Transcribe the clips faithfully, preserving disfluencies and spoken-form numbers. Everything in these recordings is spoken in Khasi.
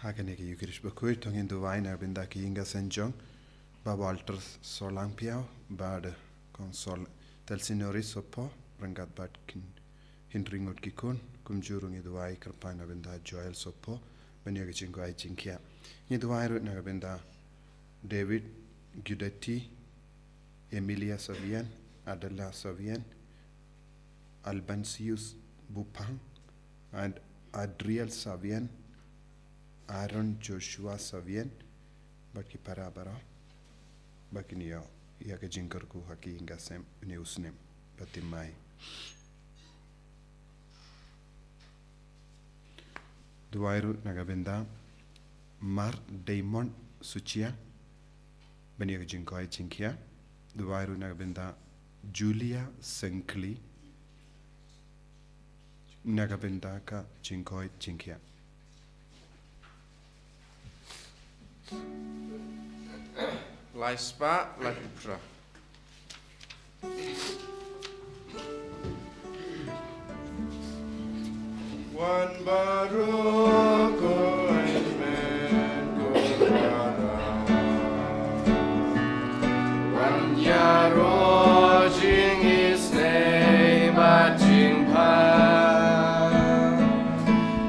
Ha kane ka Eucharist bakhuid to ngin duwai na ka bynta ki ïing ki sem jong Bah Walter Sohlangphiaw bad Kong Sol Telsinori Sopo, ryngkat bad ki hynriew ngut ki khun. Kumjuh ruh ngi duwai kyrpang na ka bynta Joel Sopo ban ïoh ka jingkoit jingkhiah. Ngi duwai ruh na ka bynta David Giudetti, Emilia Savian, Adela Savian, Albansius Bupang, Ad- Adriel Savian, Aaron Joshua Savian, bad ki para baroh ba kin ïoh ïa ka jingkyrkhu ha ki ïing ki sem une u snem ba thymmai. Duwai ruh na ka bynta Mar Damon Suchia ban ïoh ka jingkoit jingkhiah. Duwai ruh na ka bynta Julia Sengkli na ka bynta ka jingkoit jingkhiah. Lai spah lai phra. Wan baroh ko hynmen ko para, wan ïaroh jingisynei bad jingpang.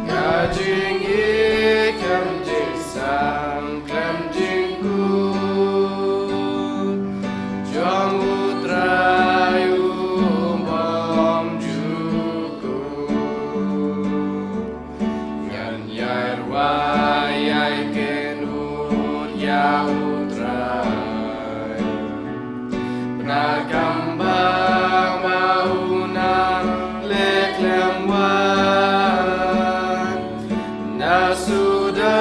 Ka jingïeit khlem jingsang khlem jingkut jong U Trai u bymjukut. Ngan ïai rwai ïai kynnoh ïa U Trai. Bad kumba ma u nang leh khlem wan, na suda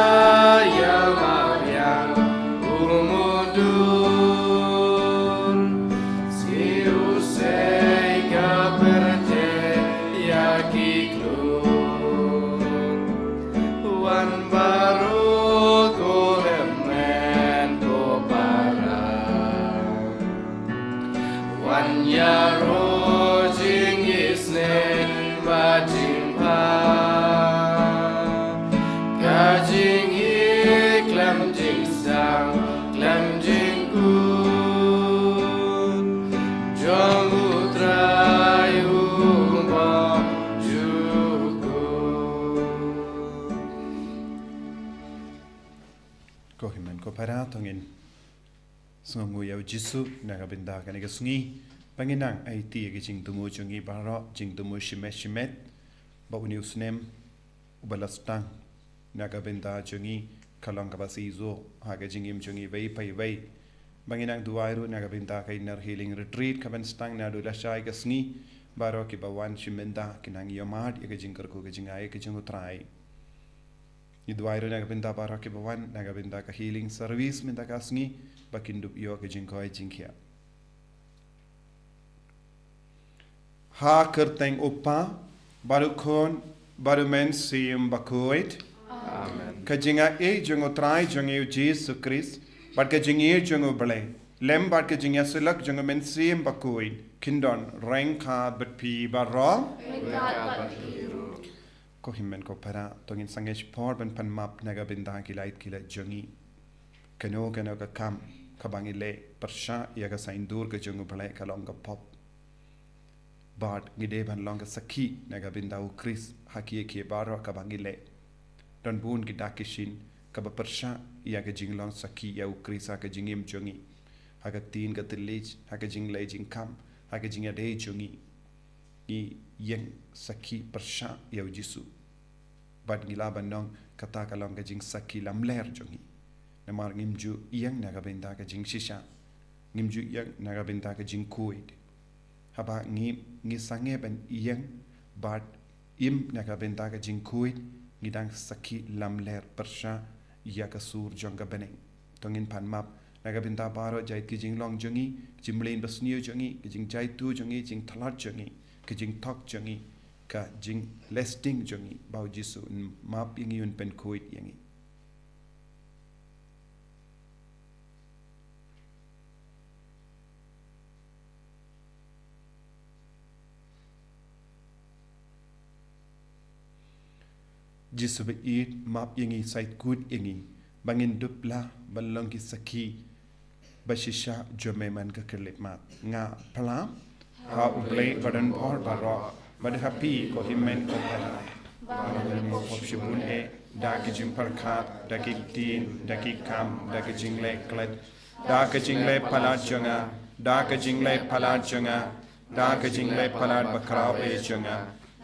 ïa ma biang u mudui. Siew sei ka pyrthei ïa ki klur. Wan baroh ko hynmen ko para, wan ïaroh jingisynei bad jingpang. Ka jingïeit khlem jingsang khlem jingkut jong U Trai u bymjukut. Ko hynmen ko para, to ngin sngewnguh ïa U Jisu na ka bynta kane ka sngi, ba ngin nang aiti ïa ki jingthmu jong ngi baroh, jingthmu shimet shimet ba une u snem uba la sdang na ka bynta jong ngi ka long kaba shisha ha ka jingim jong ngi iwei pa iwei. Ba ngin nang duwai ruh na ka bynta ka Inner Healing Retreat kaban sdang naduh lashai ka sngi. Baroh kiba wan shim bynta kin nang ïohmad ïa ka jingkyrkhu ka jingai ka jong U Trai. Ngi duwai ruh na ka bynta baroh kiba wan na ka bynta ka healing service mynta ka sngi, ba kin dup ïoh ka jingkoit jingkhiah. Ha ka kyrteng U Kpa, bad U Khun, bad U Mynsiem Bakhuid. Amen. Ka jingaiei jong U Trai jong ngi U Jisu Khrist, bad ka jingïeit jong U Blei, lem bad ka jingïasyllok jong U Mynsiem Bakhuid, kin don ryngkat bad phi baroh. Ryngkat bad phi ruh. Ko hynmen ko para, to ngin sangeh shipor ban pan map na ka bynta ki lait ki lait jong ngi. Kano kano ka kam kaba ngi leh pyrshah ïa ka saiñdur ka jong U Blei ka long ka pop. Bad ngi dei ban long ka sakhi na ka bynta U Khrist ha kiei kiei baroh kaba ngi leh. Don bun ki dak ki shin kaba pyrshah ïa ka jinglong sakhi ïa U Khrist ha ka jingim jong ngi, ha ka ktien ka thylliej, ha ka jingleh jingkam, ha ka jingïadei jong ngi. Ngi ïeng sakhi pyrshah ïa U Jisu. Bad ngi lah ban ong kata ka long ka jingsakhi lamler jong ngi. Namar ngim ju ïeng na ka bynta ka jingshisha, ngim ju ïeng na ka bynta ka jingkhuid. Haba ngi, ngi sangeh ban ïeng bad im na ka bynta ka jingkhuid, ngi dang sakhi lamler pyrshah ïa ka sur jong ka bneng. To ngin pan map na ka bynta baroh jait ki jinglong jong ngi, ki jingmlien basniew jong ngi, ki jingjaituh jong ngi, jingtlot jong ngi, ki jingthok jong ngi, ka jingleh sting jong ngi, ba U Jisu un map ïa ngi, un pynkhuid ïa ngi. Jisu ba ïeit, map ïa ngi, sait kut ïa ngi, ba ngin dup lah ban long ki sakhi ba shisha jong me man ka khyllipmat. Nga pyrshah ha U Blei ba don bor baroh, bad ha phi ko hynmen ko para, ba nga la pop shibun eh, da ki jingpyrkhat, da ki ktien, da ki kam, da ki jingleh klet, da ki jingleh palat jong nga, da ki jingleh palat jong nga, da ki jingleh palat bakhraw eh jong nga.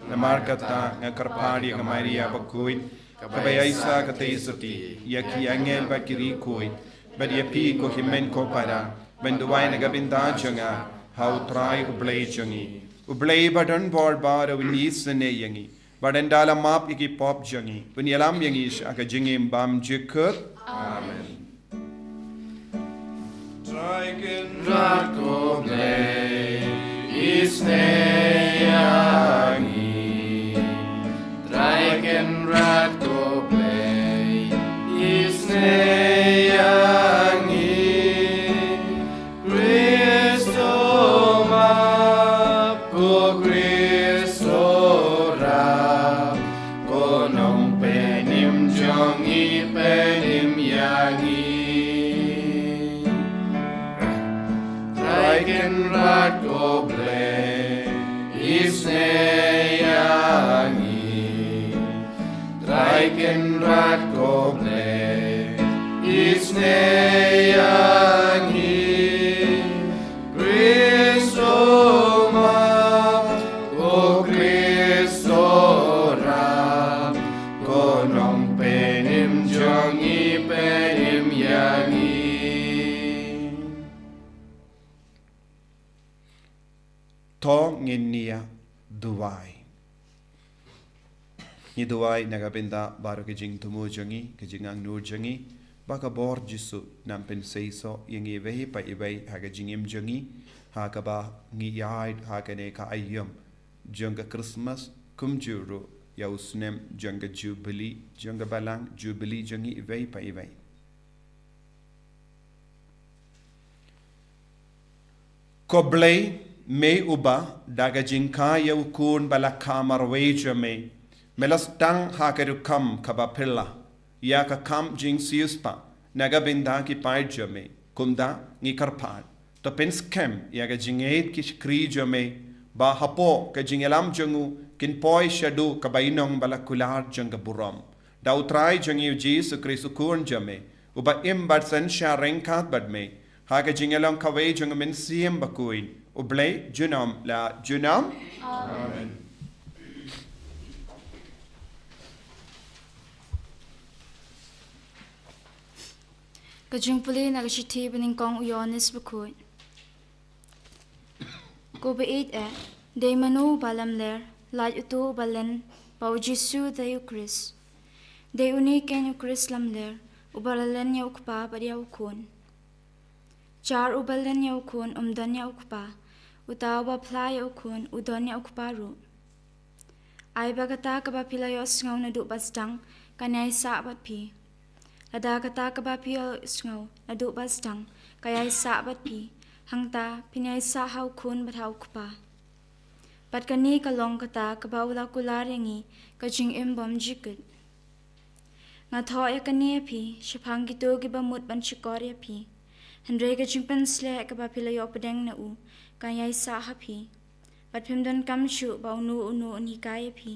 Namar kata nga kyrpad ïa ka Maria bakhuid, kaba ïaishah katei suti ïa ki angel bad ki riewkhuid, bad ïa phi ko hynmen ko para, ban duwai na ka bynta jong nga ha U Trai U Blei jong ngi. U Blei ba don bor baroh un isynei ïa ngi, bad ynda la map ïa ki pop jong ngi, un ïalam ïa ngi sha ka jingim bymjukut. Amen. Trai Kynrad ko Blei, isynei ïa ngi. Trai Kynrad ko Blei, isynei ïa ngi. Khristo map, ko Khristo rah, ko Nongpynim jong ngi, pynim ïa ngi. Trai Kynrad ko Blei, isynei ïa ngi. Trai Kynrad ko Blei, isynei ïa ngi. Khristo map, ko Khristo rah, ko Nongpynim jong ngi, pynim ïa ngi. To ngin ïa duwai. Ngi duwai na ka bynta baroh ka jingthmu jong ngi, ka jingangnud jong ngi, ba ka bor Jisu un pynseisoh ïa ngi iwei pa iwei ha ka jingim jong ngi, ha kaba ngi ïaid ha kane ka aïom jong ka Christmas, kumjuh ruh ïa u snem jong ka Jubili, jong ka Balang Jubili jong ngi iwei pa iwei. Ko Blei, me uba da ka jingkha ïa u Khun ba la kha marwei jong me, me la sdang ha ka rukom kaba phylla ïa ka kam jingsiewspah na ka bynta ki paid jong me. Kumta ngi kyrpad, to pynskhem ïa ka jingïeit ki shakri jong me, ba hapoh ka jingïalam jong u kin poi shaduh ka bainong ba la kular jong ka burom. Da U Trai jong ngi U Jisu Khrist U Khun jong me, uba im bad synshar ryngkat bad me ha ka jingïalong kawei jong U Mynsiem Bakhuid, U Blei junom la junom. Amen. Ka jingpule na ka shithi ba nyngkong u Ïoannis Bakhuid. Ko baieit eh, dei mano uba lamler, lait uto uba len ba U Jisu dei U Khrist? Dei une keiñ U Khrist lamler, uba la len ïa U Kpa bad ïa U Khun. Jar uba len ïa U Khun um don ïa U Kpa, uta uba phla ïa U Khun u don ïa U Kpa ruh. Ai ba kata kaba phi la ïohsngew naduh ba sdang kan ïaisah bad phi. Lada kata kaba phi ïohsngew naduh ba sdang ka ïaisah bad phi, hangta phin ïaisah ha U Khun bad ha U Kpa. Bad kane ka long kata kaba u la kular ïa ngi, ka jingim bymjukut. Nga thoh ïa kane ïa phi shaphang kito kiba mut ban shukor ïa phi. Hynrei ka jingpynshlur kaba phi la ïoh pdeng na u kan ïaisah ha phi. Bad phim donkam shuh ba uno uno un hikai ïa phi,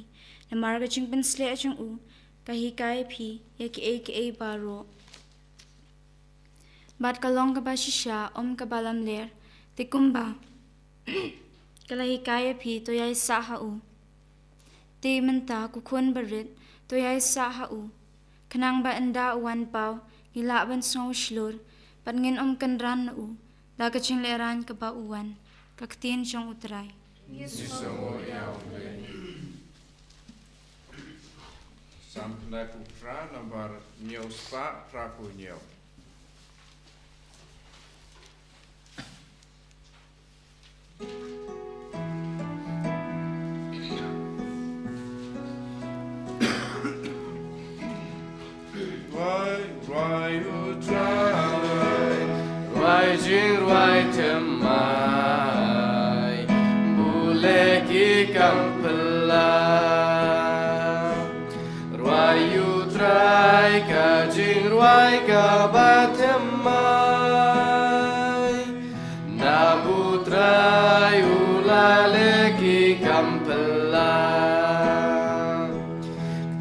namar ka jingpynshlur jong u ka hikai ïa phi ïa kiei kiei baroh. Bad ka long kaba shisha, ym kaba lamler, te kumba ka la hikai ïa phi, to ïaisah ha u. Te mynta ko Khun barit, to ïaisah ha u, khnang ba ynda u wan paw ngi lah ban sngew shlur bad ngin ym kynran na u da ka jinglehrain kaba u wan. Ka ktien jong U Trai. Ngi sngewnguh ïa U Blei. Sam Pyndat Phra, nambar hynñiew spah phra phew hynñiew. Rwai, rwai U Trai, rwai jingrwai thymmai, bun ki kam phylla. Rwai Rwai kaba thymmai, naba U Trai u la leh ki kam phylla.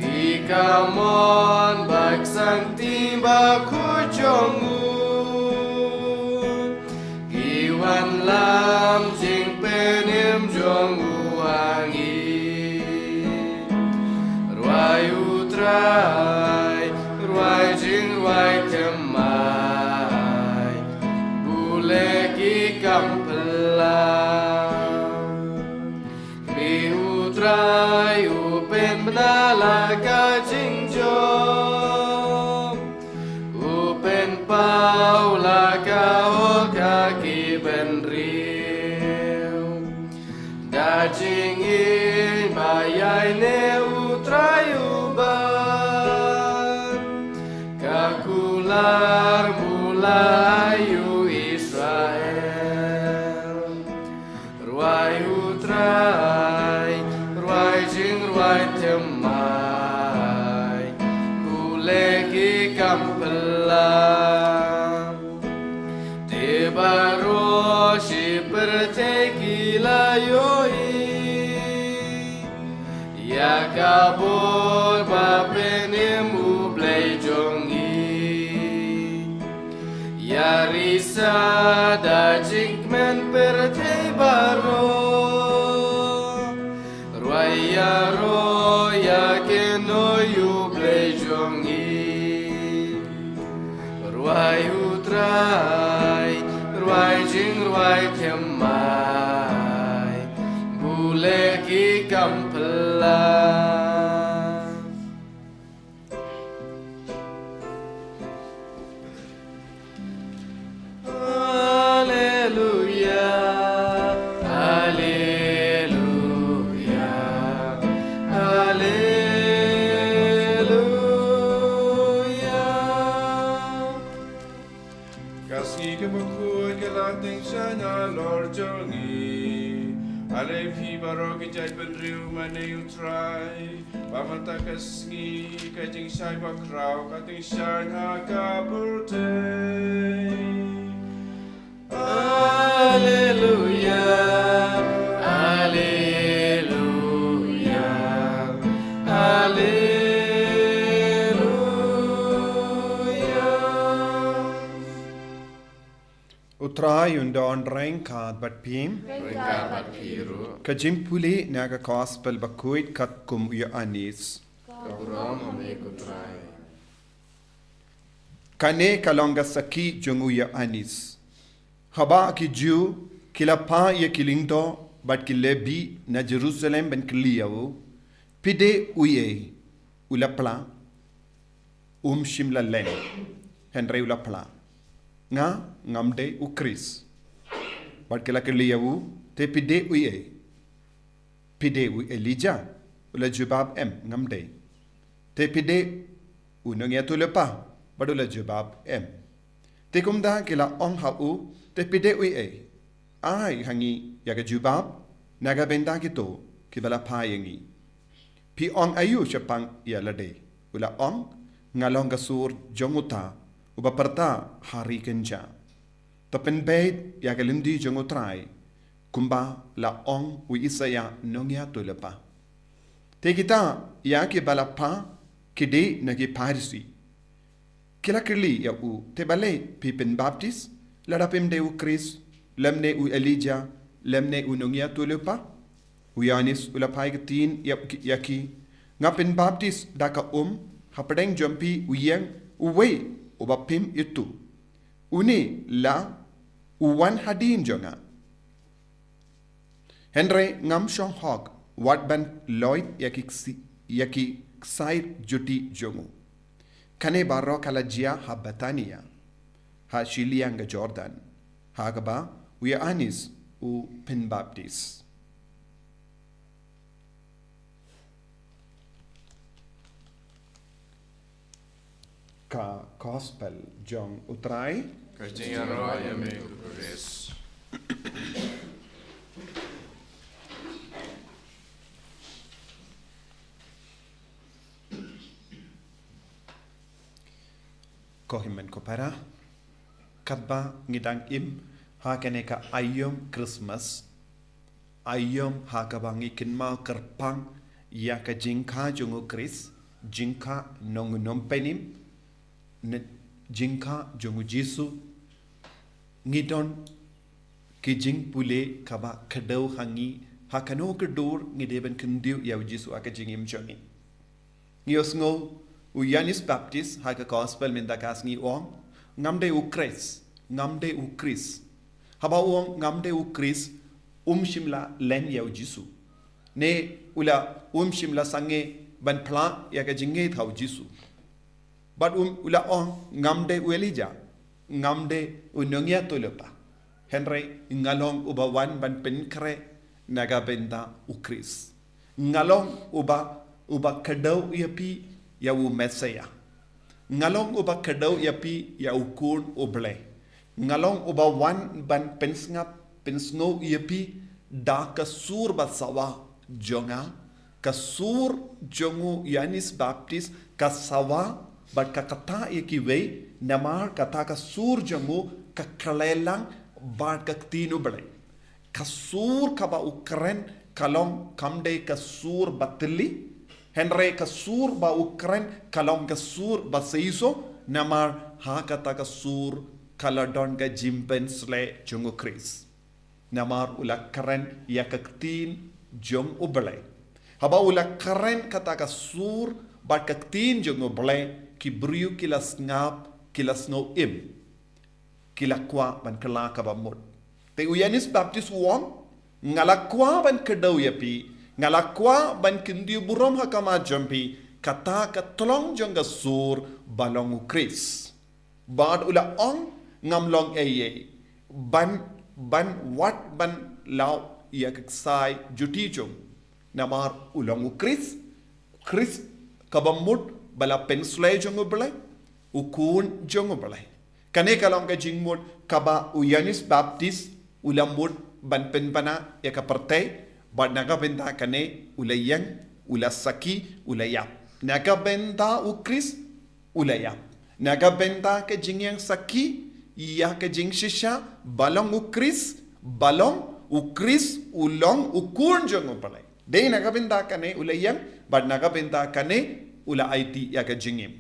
Ki kamon bad ki sangti bakhuid jong u, ki wanlam jingpynim jong u ha ngi. Rwai U Trai, rwai jingrwai thymmai, bad leh ki kam phylla. Khmih, U Trai u pynbna la ka jingjop, u pynpaw la ka hok ha ki bynriew. Da jingïeit ba ïaineh U Trai u ban, ka kular ba u la ai ïa u Israel. Rwai U Trai, rwai jingrwai thymmai, bad leh ki kam phylla. Te baroh shi pyrthei ki la ïohi ïa ka bor ba pynim U Blei jong ngi. Ïa risa da jingkmen pyrthei baroh, rwai ïaroh ïa kynnoh ïa U Blei jong ngi. Rwai U Trai, rwai jingrwai thymmai, bad leh ki kam phylla. Alleluia, alleluia, alleluia. Ka sngi kaba khuid ka la tyngshaiñ halor jong ngi. Ale phi baroh ki jaitbynriew, mane U Trai, ba mynta ka sngi ka jingshai bakhraw ka tyngshaiñ ha ka pyrthei. Alleluia, alleluia, alleluia. U Trai un don ryngkat bad phi. Ryngkat bad phi ruh. Ka jingpule na ka Gospel bakhuid katkum u Ïoannis. Ka burom ïa me ko Trai. Kane ka long ka sakhi jong u Ïoannis. Haba ki Jiw ki la phah ïa ki lyngdoh bad ki Lebi na Jerusalem ban kylli ïa u, phi dei uei? U la phla, um shym la leh, hynrei u la phla, nga ngam dei u Khrist. Bad ki la kylli ïa u, te phi dei uei? Phi dei u Elijah? U la jubab, em, ngam dei. Te phi dei u nongïathuhlypa? Bad u la jubab, em. Te kumta ki la ong ha u, te phi dei uei? Ai ha ngi ïa ka jubab na ka bynta kito kiba la phah ïa ngi. Phi ong aïu shaphang ïa lade? U la ong, nga long ka sur jong uta uba pyrta ha ri kynja. To pynbeit ïa ka lynti jong u Trai, kumba la ong u Isaïah nongïathuhlypa. Te kita ïa kiba la phah ki dei na ki Pharisi. Ki la kylli ïa u, te balei phi pynbaptis lada phim dei u Khrist, lymne u Elijah, lymne u nongïathuhlypa? U Ïoannis u la phai ktien ïa ki, ïa ki, nga pynbaptis da ka um, hapdeng jong phi u ïeng uwei uba phim ithuh, une la u wan hadien jong nga. Hynrei ngam shong hok wat ban loit ïa ki ksi-, ïa ki ksiar juti jong u. Kane baroh ka la jia ha Bethania, ha shiliang ka Jordan, ha kaba u Ïoannis u pynbaptis. Ka Gospel jong u Trai. Ka jingïaroh ïa me ko Khrist. Ko hynmen ko para, katba ngi dang im ha kane ka aïom Christmas, aïom ha kaba ngi kynmaw kyrpang ïa ka jingkha jong u Khrist, jingkha nongnompynim, ne jingkha jong u Jisu, ngi don ki jingpule kaba kdew ha ngi, ha kano ka dur ngi dei ban kyntiew ïa u Jisu ha ka jingim jong ngi. Ngi ïohsngew u Ïoannis Baptist ha ka gospel mynta ka sngi u ong, ngam dei u Khrist, ngam dei u Khrist. Haba u ong ngam dei u Khrist, um shym la len ïa u Jisu. Ne u la um shym la sangeh ban phla ïa ka jingngeit ha u Jisu. Bad um u la ong ngam dei u Elijah, ngam dei u nongïathuhlypa. Hynrei nga long uba wan ban pynkhreh na ka bynta u Khrist. Nga long uba, uba kdew ïa phi ïa u Messiah. Nga long uba kdew ïa phi ïa u Khun u Blei. Nga long uba wan ban pynsngap, pynsngew ïa phi da ka sur ba sawa jong nga, ka sur jong u Ïoannis Baptist ka sawa bad ka kata ïa kiwei, namar kata ka sur jong u ka khleh lang bad ka ktien u Blei. Ka sur kaba u kren ka long kam dei ka sur ba tylli, hynrei ka sur ba u kren ka long ka sur ba seisoh, namar ha kata ka sur ka la don ka jingpynsleh jong u Khrist. Namar u la kren ïa ka ktien jong u Blei. Haba u la kren kata ka sur bad ka ktien jong u Blei, ki briew ki la sngap, ki la sngew im. Ki la kwah ban kylla kaba mut. Te u Ïoannis Baptist u ong, nga la kwah ban kdew ïa phi, nga la kwah ban kyntiew burom ha khmat jong phi, kata ka tlong jong ka sur ba long u Khrist. Bad u la ong ngam long ei ei ban, ban wad ban law ïa ka ksai juti jong. Namar u long u Khrist, Khrist kaba mut ba la pynsleh jong u Blei, u Khun jong u Blei. Kane ka long ka jingmut kaba u Ïoannis Baptist u la mut ban pynbna ïa ka pyrthei, bad na ka bynta kane u la ïeng, u la sakhi, u la ïap. Na ka bynta u Khrist u la ïap. Na ka bynta ka jingïeng sakhi ïa ka jingshisha ba long u Khrist, ba long u Khrist u long u Khun jong u Blei. Dei na ka bynta kane u la ïeng, bad na ka bynta kane u la aiti ïa ka jingim.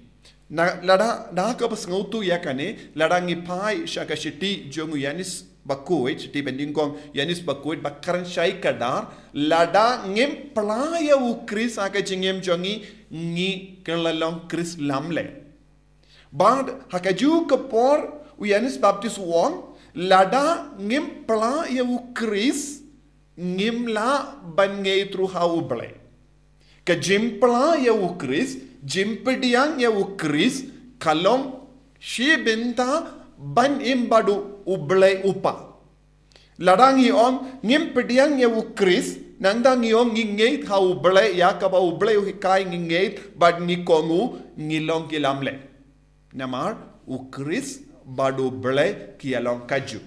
Na lada, da kaba sngewthuh ïa kane, lada ngi phai sha ka shithi jong u Ïoannis bakhuid, shithi banyngkong Ïoannis bakhuid ba kren shai kdar, lada ngim phla ïa u Khrist ha ka jingim jong ngi, ngi kylla long Khrist lamler. Bad ha kajuh ka por u Ïoannis Baptist u ong, lada ngim phla ïa u Khrist, ngim lah ban ngeit ruh ha u Blei. Ka jingphla ïa u Khrist, jingpdiang ïa u Khrist, ka long shi bynta ban im bad u Blei u Kpa. Lada ngi ong ngim pdiang ïa u Khrist, nangta ngi ong ngi ngeit ha u Blei, ïa kaba u Blei u hikai ngi ngeit, bad ngi kohnguh, ngi long ki lamler. Namar u Khrist bad u Blei ki ïa long kajuh.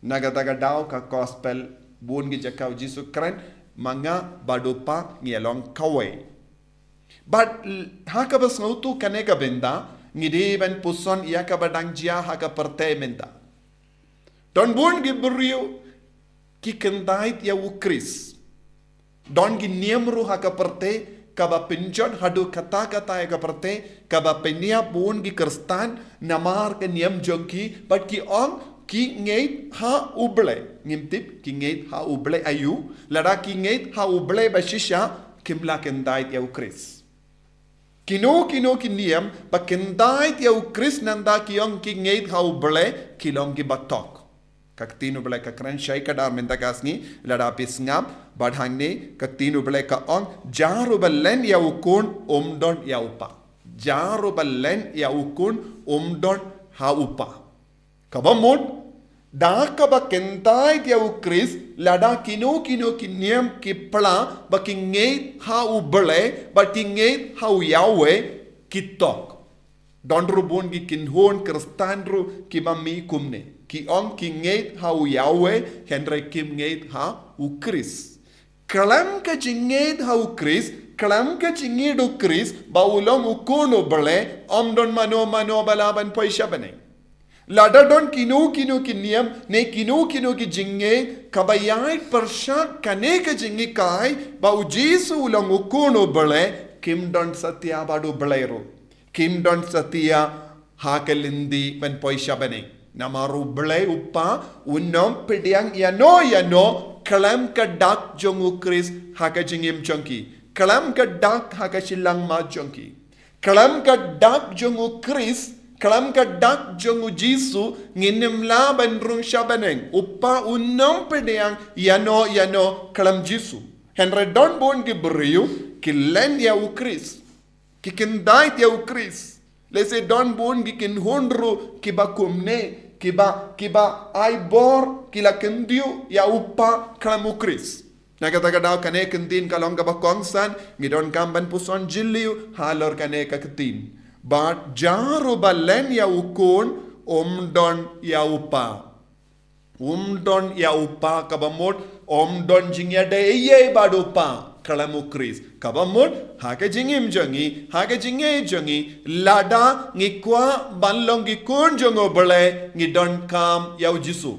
Na kata ka daw ka gospel bun ki jaka u Jisu kren, ma nga bad u Kpa ngi ïa long kawei. Bad l-, ha kaba sngewthuh kane ka bynta, ngi dei ban puson ïa kaba dang jia ha ka pyrthei mynta. Don bun ki briew ki khyndait ïa u Khrist. Don ki niam ruh ha ka pyrthei kaba pynjot haduh katta katta ïa ka pyrthei, kaba pynïap bun ki Khristan namar ka niam jong ki, bad ki ong ki ngeit ha u Blei. Ngim tip ki ngeit ha u Blei aïu, lada ki ngeit ha u Blei ba shisha, kim lah khyndait ïa u Khrist. Kino kino ki niam ba khyndait ïa u Khrist nangta ki ong ki ngeit ha u Blei, ki long kiba thok. Ka ktien u Blei ka kren shai kdar mynta ka sngi, lada phi sngap bad hangne, ka ktien u Blei ka ong, jar uba len ïa u Khun um don ïa u Kpa. Jar uba len ïa u Khun um don ha u Kpa. Kaba mut, da kaba khyndait ïa u Khrist, lada kino kino ki niam ki phla ba ki ngeit ha u Blei, ba ki ngeit ha u Yahweh, ki thok. Don ruh bun ki kynhun Khristan ruh kiba mih kumne. Ki ong ki ngeit ha u Yahweh, hynrei kim ngeit ha u Khrist. Khlem ka jingngeit ha u Khrist, Khlem ka jingïeit u Khrist ba u long u khun u Blei, ym don mano mano ba lah ban poi sha bneng. Lada don kino kino ki niam ne kino kino ki jingngeit kaba ïai pyrshah kane ka jinghikai ba u Jisu u long u khun u Blei, kim don satia bad u Blei ruh. Kim don satia ha ka lynti ban poi sha bneng. Namar u Blei u Kpa un ym pdiang ïano ïano khlem ka dak jong u Khrist ha ka jingim jong ki, khlem ka dak ha ka shilliang mat jong ki. Khlem ka dak jong u Khrist, khlem ka dak jong u Jisu, ngin ym lah ban rung sha bneng. U Kpa un ym pdiang ïano ïano khlem Jisu. Hynrei don bun ki briew ki len ïa u Khrist, ki kyndait ïa u Khrist. Lehse don bun ki kynhun ruh kiba kumne, kiba, kiba ai bor, ki la kyntiew ïa u Kpa khlem u Khrist. Na kata ka daw kane ka ktien ka long kaba kongsan, ngi donkam ban puson jylliew halor kane ka ktien. Bad jar uba len ïa u Khun, um don ïa u Kpa. Um don ïa u Kpa, kaba mut um don jingïadei ei ei bad u Kpa khlem u Khrist. Kaba mut ha ka jingim jong ngi, ha ka jingngeit jong ngi, lada ngi kwah ban long ki khun jong u Blei, ngi donkam ïa u Jisu.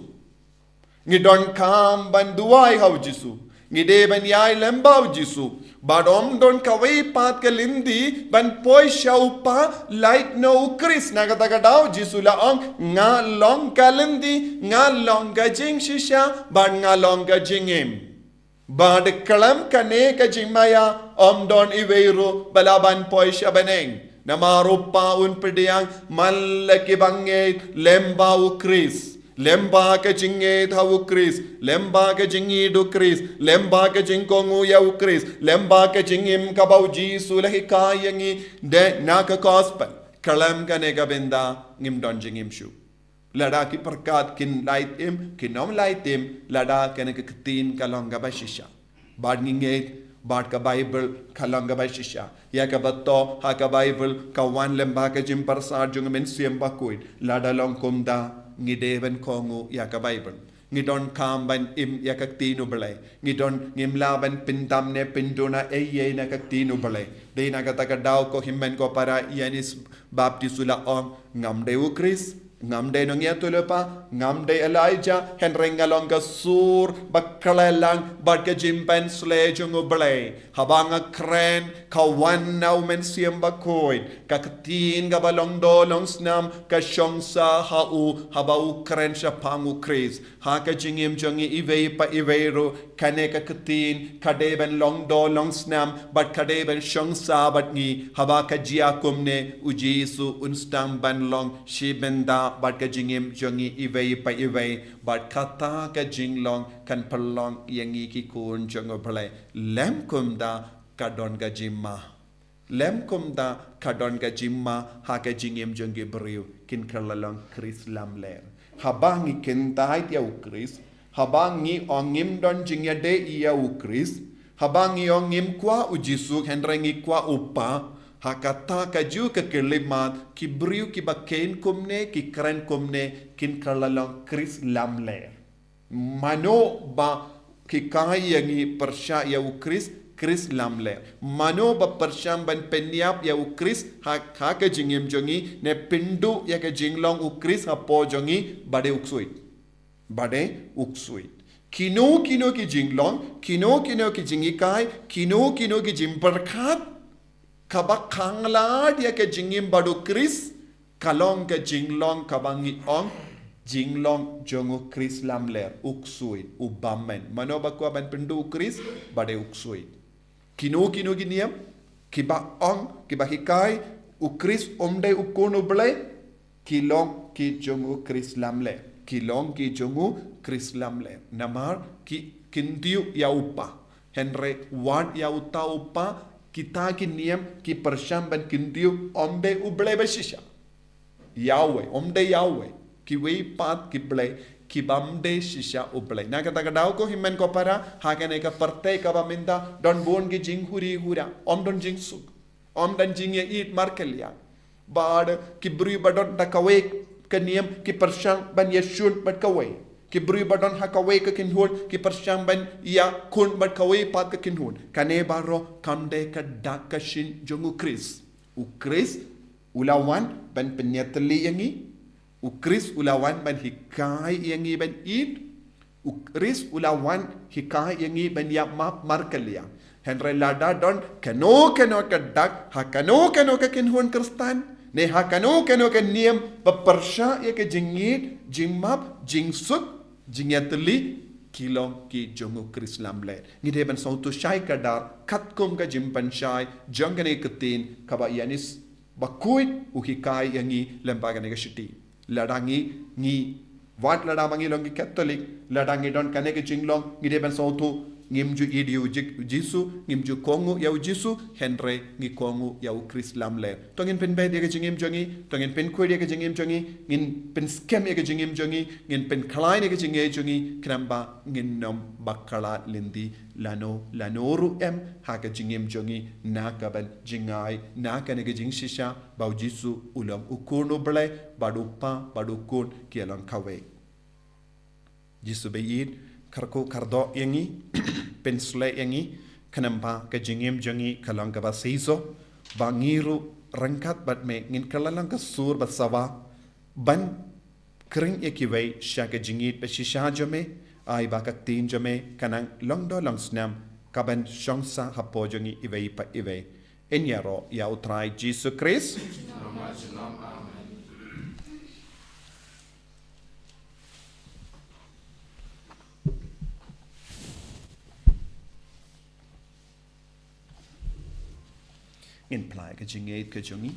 Ngi donkam ban duwai ha u Jisu. Ngi dei ban ïai lem bad u Jisu. Bad um don kawei pat ka lynti ban poi sha u Kpa, lait noh u Khrist. Na kata ka daw u Jisu la ong, nga long ka lynti, nga long ka jingshisha, bad nga long ka jingim. Bad khlem kane ka jingmaïa, um don iwei ruh ba lah ban poi sha bneng. Namar u Kpa un pdiang man la kiba ngeit lem bad u Khrist. Lem bad ka jingngeit ha u Khrist, lem bad ka jingïeit u Khrist, lem bad ka jingkohnguh ïa u Khrist, lem bad ka jingim kaba u Jisu la hikai ïa ngi, dei na ka gospel. Khlem kane ka bynta ngim don jingim shuh. Lada ki pyrkhat kin lait im, kin ym lait im, lada kane ka ktien ka long kaba shisha. Bad ngi ngeit, bad ka Baibl ka long kaba shisha. Ïa kaba thoh ha ka Baibl ka wan lem bad ka jingpyrsad jong u Mynsiem Bakhuid. Lada long kumta, ngi dei ban kohnguh ïa ka Baibl. Ngi donkam ban im ïa ka ktien u Blei. Ngi don, ngim lah ban pyndam ne pynduna ei ei na ka ktien u Blei. Dei na kata ka daw ko hynmen ko para Ïanis Baptis u la ong, ngam dei u Khrist, ngam dei nongïathuhlypa, ngam dei Elijah, hynrei nga long ka sur ba khlaiñ lang bad ka jingpynshlei jong u Blei. Haba nga kren, ka wan na u Mynsiem Bakhuid, ka ktien kaba long doh long snam, ka shong sah ha u, haba u kren shaphang u Khrist. Ha ka jingim jong ngi iwei pa iwei ruh, kane ka ktien ka dei ban long doh long snam, bad ka dei ban shong sah bad ngi. Haba ka jia kumne, u Jisu un sdang ban long shi bynta bad ka jingim jong ngi iwei pa iwei. Bad kata ka jinglong kan pynlong ïa ngi ki khun jong u Blei. Lym kumta ka don ka jingma. Lym kumta ka don ka jingma ha ka jingim jong ki briew, kin kylla long Khrist lamler. Haba ngi kyndait ïa u Khrist, haba ngi ong ngim don jingïadei ïa u Khrist, haba ngi ong ngim kwah u Jisu hynrei ngi kwah u Kpa, ha kata kajuh ka khyllipmat, ki briew kiba kheiñ kumne, ki kren kumne, kin kylla long Khrist lamler. Mano ba hikai ïa ngi pyrshah ïa u Khrist, Khrist lamler. Mano ba pyrshang ban pynïap ïa u Khrist ha, ha ka jingim jong ngi, ne pynduh ïa ka jinglong u Khrist hapoh jong ngi, ba dei u ksuid. Ba dei u ksuid. Kino kino ki jinglong, kino kino ki jinghikai, kino kino ki jingpyrkhat kaba khang lad ïa ka jingim bad u Khrist, ka long ka jinglong kaba ngi ong jinglong jong u Khrist lamler, u ksuid, u bymman. Mano ba kwah ban pynduh u Khrist, ba dei u ksuid. Kino kino ki niam kiba ong, kiba hikai, u Khrist um dei u Khun u Blei, ki long ki jong u Khrist lamler. Ki long ki jong u Khrist lamler. Namar ki kyntiew ïa u Kpa. Hynrei wat ïa uta u Kpa, kita ki niam ki pyrshang ban kyntiew ym dei u Blei ba shisha. Yahweh, ym dei Yahweh. Kiwei pat ki blei kibym dei shisha u Blei. Na kata ka daw ko hynmen ko para, ha kane ka pyrthei kaba mynta, don bun ki jinghuri hura, ym don jingsuk. Ym don jingïaieit markylliang. Bad ki briew ba don da kawei ka niam ki pyrshang ban ïashun bad kawei. Ki briew ba don ha kawei ka kynhun ki pyrshang ban ïakhun bad kawei pat ka kynhun. Kane baroh kam dei ka dak ka shin jong U Khrist. U Khrist u la wan ban pynïatylli ïa ngi. U Khrist u la wan ban hikai ïa ngi ban ïeit. U Khrist u la wan hikai ïa ngi ban ïa map markylliang. Hynrei lada don kano kano ka dak ha kano kano ka kynhun Khristan ne ha kano kano ka niam ba pyrshah ïa ka jingïeit, jingmap, jingsuk, jingïatylli, ki long ki jong U Khrist lamler. Ngi dei ban sngewthuh shai kdar katkum ka jingpynshai jong kane ka ktien kaba ïanis bakhuid u hikai ïa ngi lem bad kane ka shithi. Lada ngi, ngi wat lada ma ngi long ki Katholik, lada ngi don kane ka jinglong, ngi dei ban sngewthuh ngim ju ïeit ïa U Ji-, Jisu, ngim ju kohnguh ïa U Jisu, hynrei ngi kohnguh ïa U Khrist lamler. To ngin pynbeit ïa ka jingim jong ngi, to ngin pynkhuid ïa ka jingim jong ngi, ngin pynskhem ïa ka jingim jong ngi, ngin pynkhlaiñ ïa ka jingngeit jong ngi, khnang ba ngin nym bakla lynti lano lano ruh em ha ka jingim jong ngi na ka ban jngai na kane ka jingshisha ba U Jisu u long U Khun U Blei bad U Kpa bad U Khun ki long kawei. Jisu ba ïeit, kyrkhu kyrdoh ïa ngi, pynshlei ïa ngi, khnang ba ka jingim jong ngi ka long kaba shisha, ba ngi ruh ryngkat bad me ngin kylla long ka sur ba sawa ban khring ïa kiwei sha ka jingïeit ba shisha jong me, ai ba ka ktien jong me kan nang long doh long snam, ka ban shong sah hapoh jong ngi iwei pa iwei. Ngin ïaroh ïa U Trai Jisu Khrist. Ngin plie ka jingngeit ka jong ngi.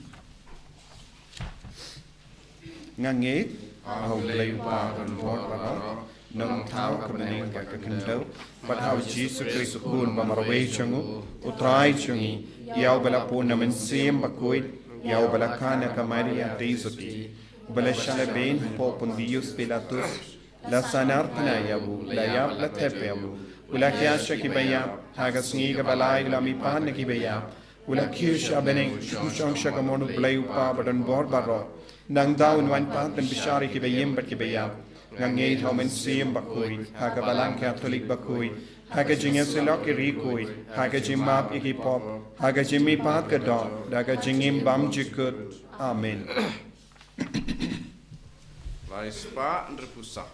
Nga ngeit ha U Blei U Kpa uba don bor baroh, Nongthaw ka bneng bad ka khyndew, bad ha U Jisu Khrist U Khun ba marwei jong U, U Trai jong ngi, ïa uba la pun na Mynsiem Bakhuid, ïa uba la kha na ka Maria Theisotti, uba la shah lehbeiñ hapoh Pontius Pilatus, la sahnarphna ïa u, la ïap la thep ïa u, u la khiah sha kiba ïap, ha ka sngi kaba lai u la mihpat na kiba ïap, u la kiew sha bneng, u shong sha kamon U Blei U Kpa ba don bor baroh. Nangta un wan pat ban bishar ïa kiba im bad kiba ïap. Nga ngeit ha U Mynsiem Bakhuid, ha ka Balang Katholik bakhuid, ha ka jingïasyllok ki riewkhuid, ha ka jingmap ïa ki pop, ha ka jingmihpat ka doh, da ka jingim bymjukut. Amen. Lai spah hynriewphew saw.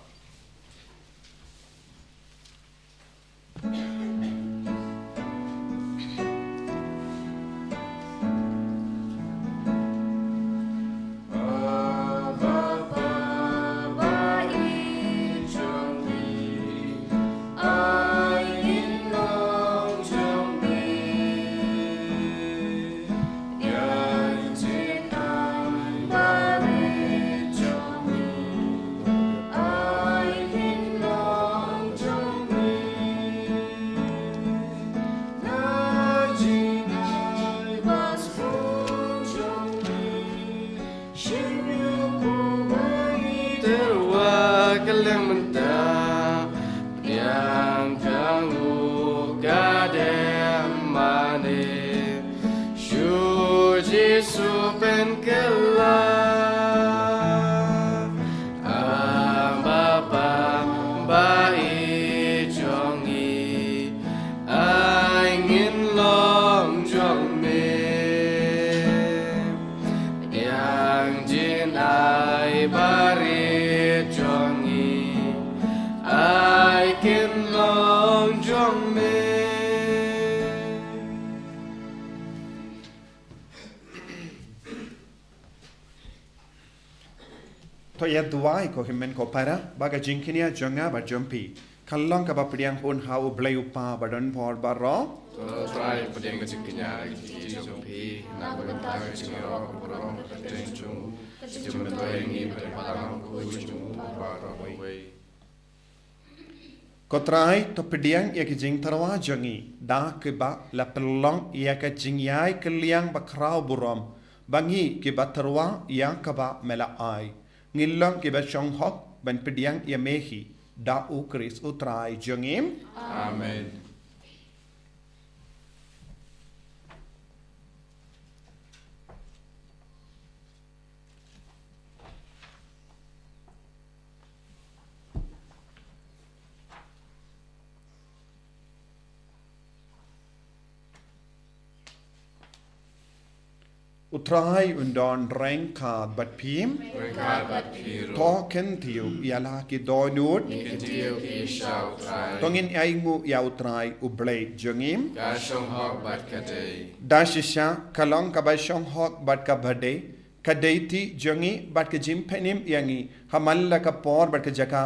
Tyrwa ka liang mynta, pdiang kang u ka dem mane. Shu Jisu pynkylla. A Baba ba ïeit jong ngi, ai ngin long jong me. Pdiang jingai barit jong ngi, ai kin long jong me. To ïa duwai ko hynmen ko para, ba ka jingkñia jong nga bad jong phi kan long kaba pdiang hun ha U Blei U Kpa ba don bor baroh. To Trai pdiang ka jingkñia ha ki kti jong phi na ka bynta ka jingïaroh burom ka kyrteng jong u, ka jingmyntoi ïa ngi bad ïa ka balang bakhuid jong u baroh kawei. Ko Trai, to pdiang ïa ka jingtyrwa jong ngi da kaba la pynlong ïa ka jingïai kylliang bakhraw burom, ba ngi kiba tyrwa ïa kaba me la ai, ngin long kiba shong hok ban pdiang ïa me hi, da U Khrist U Trai jong ngi. Amen. U Trai un don ryngkat bad phi. Ryngkat bad phi ruh. To kyntiew ïa la ki dohnud. Ngin kyntiew ki sha u Trai. To ngin ainguh ïa u Trai u Blei jong ngi. Ka shong hok bad ka dei. Da shisha ka long kaba shong hok bad kaba dei, ka dei ti jong ngi bad ka jingpynim ïa ngi ha man la ka por bad ka jaka,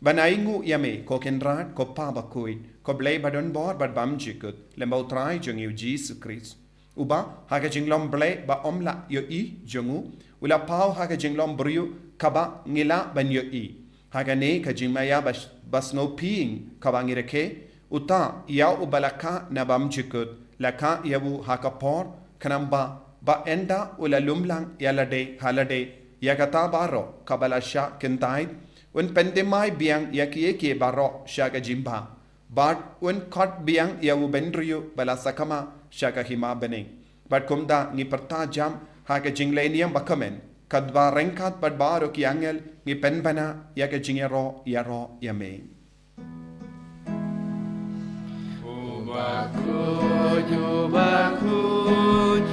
ban ainguh ïa me, ko Kynrad, ko Pa bakhuid, ko Blei badonbor bad bymjukut, lem bad u Trai jong ngi u Jisu Khrist. Uba ha ka jinglong Blei ba ym lah ïohi jong u, u la paw ha ka jinglong briew kaba ngi lah ban ïohi. Ha kane ka jingmaïa ba, ba sngewbha kaba ngi rakhe, uta ïa uba la kha na bymjukut, la kha ïa u ha ka por, khnang ba, ba ynda u la lumlang ïa lade ha lade ïa kata baroh kaba la shah kyntait, un pynthymmai biang ïa kiei kiei baroh sha ka jingbha. Bad un khot biang ïa u bynriew ba la sakma sha ka hima bneng. Bad kumta ngi pyrta jam ha ka jingleh niam ba kmen, katba ryngkat bad baroh ki angel ngi pynbna ïa ka jingïaroh ïaroh ïa me. U bakhuid, u bakhuid,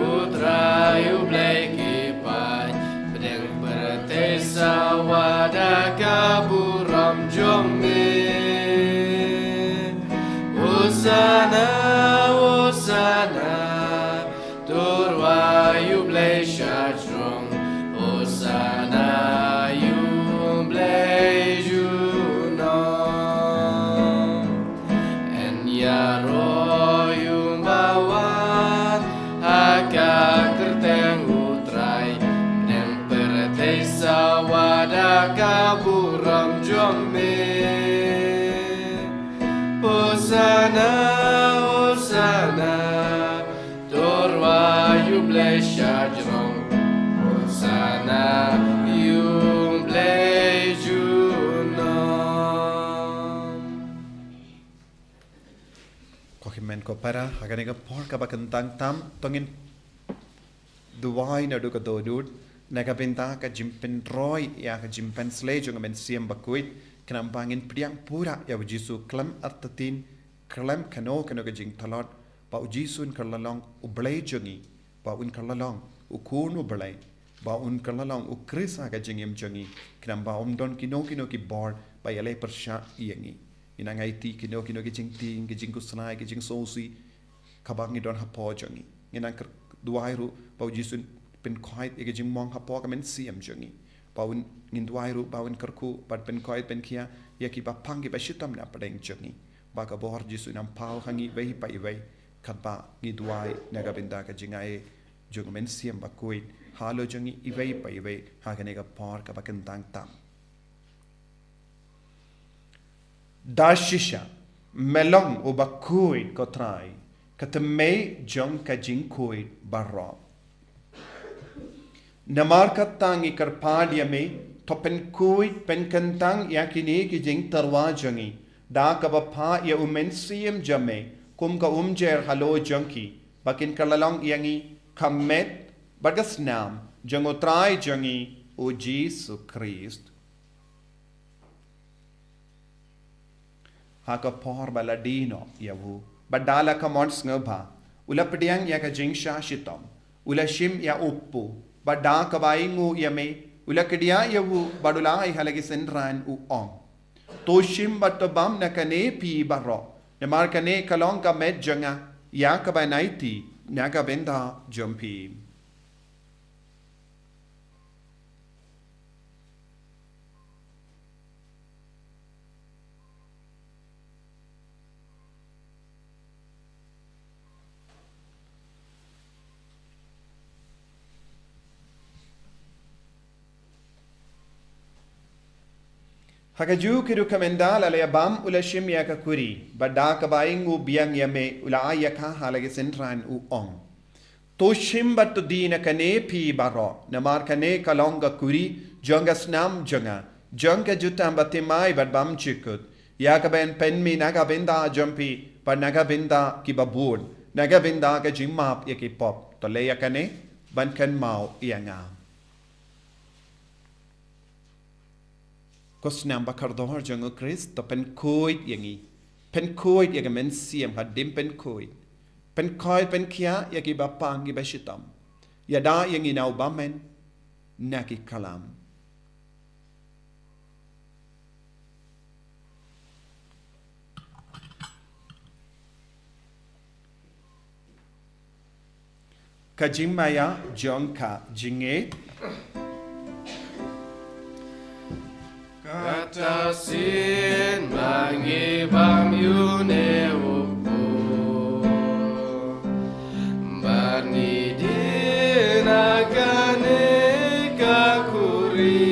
u Trai u Blei ki paid, pdeng pyrthei sa wad da ka burom jong me. Hosana, Hosana, to rwai u Blei shajrong, Hosana ïa u Blei junom. Yn ïaroh ïa u ba wan ha ka kyrteng u Trai, pdeng pyrthei sa wad da ka burom jong me. Hosana, Hosana, to rwai ïa u Blei shajrong, Hosana ïa u Blei junom. Ko hynmen ko para, ha kane ka por kaba kyntang tam, to ngin duwai naduh ka dohnud, na ka bynta ka jingpynroi ïa ka jingpynsleh jong ka Mynsiem Bakhuid, khnang ba ngin pdiang pura ïa u Jisu khlem artatien, khlem kano kano ka jingtlot, ba u Jisu un kylla long u Blei jong ngi, ba un kylla long u Khun u Blei, ba un kylla long u Khrist ha ka jingim jong ngi, khnang ba ym don kino kino ki bor ba ïaleh pyrshah ïa ngi. Ngin nang aiti kino kino ki jingtieng, ki jingkhuslai, ki jingsngewsih kaba ngi don hapoh jong ngi. Ngin nang kyr-, duwai ruh ba u Jisu un pynkhoit ïa ka jingmong hapoh ka mynsiem jong ngi. Ba un, ngin duwai ruh ba un kyrkhu bad pynkhoit pynkhia ïa kiba pang kiba shitom na pdeng jong ngi. Ba ka bor Jisu un nang paw ha ngi iwei pa iwei, katba ngi duwai na ka bynta ka jingai jong ka Mynsiem Bakhuid halor jong ngi iwei pa iwei ha kane ka por kaba kyntang tam. Da shisha me long u bakhuid, ko Trai, ka thymmei jong ka jingkhuid baroh. Namar kata ngi kyrpad ïa me, to pynkhuid pynkyntang ïa kine ki jingtyrwa jong ngi da kaba phah ïa u Mynsiem jong me kum ka umjer halor jong ki, ba kin kylla long ïa ngi ka met bad ka snam jong u Trai jong ngi u Jisu Khrist. Ha ka por ba la die noh ïa u, bad da la ka mon sngewbha, u la pdiang ïa ka jingshah shitom, u la shim ïa u kpu, bad da kaba ainguh ïa me, u la kdiah ïa u bad u la ai ha la ki synran, u ong: To shim bad to bam na kane phi baroh, namar kane ka long ka met jong nga, ïa kaba ngan aiti na ka bynta jong phi. Ha kajuh ka rukom ynda la leh bam, u la shim ïa ka kuri, bad da kaba ainguh biang ïa me, u la ai ïa ka ha la ki synran, u ong: To shim bad to die na kane phi baroh, namar kane ka long ka kuri jong ka snam jong nga, jong ka jutang bathymmai bad bymjukut, ïa kaba yn pynmih na ka bynta jong phi bad na ka bynta kiba bun, na ka bynta ka jingmap ïa ki pop. To leh ïa kane ban kynmaw ïa nga. Ko snam ba kordor jong u Khrist, to pynkhuid ïa ngi. Pynkhuid ïa ka mynsiem hadien pynkhuid. Pynkhuid pynkhiah ïa kiba pang kiba shitom. Ïada ïa ngi na u bymman na ki kalam. Ka jingmaïa jong ka jingngeit. Kata sien ba ngi bam ïa une u kpu, ba ngi die na kane ka khuri.